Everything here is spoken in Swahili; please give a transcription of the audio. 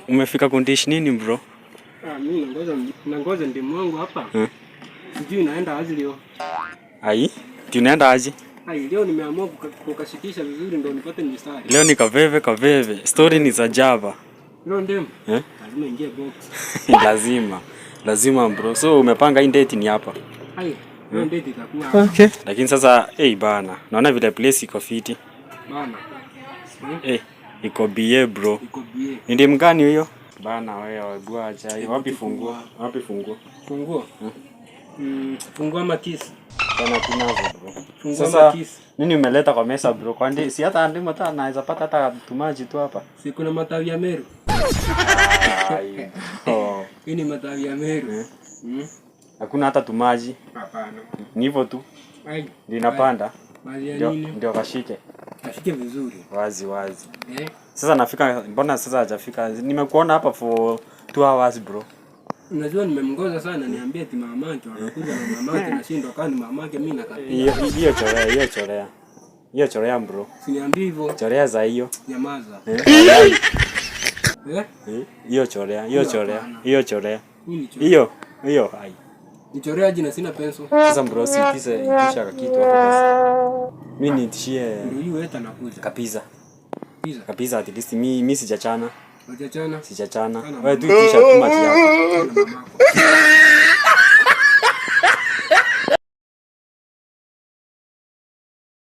Umefika kundish nini, bro? Ah, mimi nangoja ndimu wangu hapa. Sijui naenda aje leo. Ai, tunaenda aje? Ai, leo nimeamua kukashikisha vizuri ndio nipate mistari. Leo ni kaveve kaveve. Story ni za Java. Leo ndimu. Eh? Lazima ingie box. Lazima. Lazima, bro. So umepanga hii date ni hapa. Ai, leo date itakuwa hapa. Okay. Lakini sasa, hey bana, naona vile place iko fiti. Bana. Eh, iko BA, bro. Iko BA. Ni ndimu gani hiyo? Bana wewe, hebu acha. Wapi funguo? Wapi funguo? Funguo. Funguo ama keys? Tena tunazo, bro. Funguo Sasa ama keys? Nini umeleta kwa mesa, bro? Kwani si hata ndimu hata naweza pata hata tumaji tu hapa. Si kuna matawi ya Meru? Ai. Oh. Hii ni matawi ya Meru. Hakuna hata tumaji. Hapana. Ni hivyo tu. Ai. Ndio inapanda. Maji ya Ndio nini? Ndio kashike. Kashike vizuri. Wazi wazi. Eh? Sasa nafika, mbona sasa hajafika? Nimekuona hapa for 2 hours, bro. Unajua nimemgoza sana niambie ati mamake wanakuja na mamake, nashindwa kama ni mamake mimi nakapiga. Hiyo hiyo chorea, hiyo chorea. Hiyo chorea, bro. Siniambie hivyo. Chorea za hiyo. Nyamaza. Eh? Eh? Eh, hiyo chorea, hiyo chorea, Hapana. hiyo chorea. Hii ni chorea. Hiyo, hiyo ai. Nichorea jina sina pencil. Sasa bro, si itishe itisha kitu hapo basi. Mimi niitishie Ndio hiyo waiter anakuja. Kapiza. Pizza. Kapiza at least mi sijachana. Hujachana? Sijachana. Chana. Wewe tu itisha tu maji yako. Chana mamako.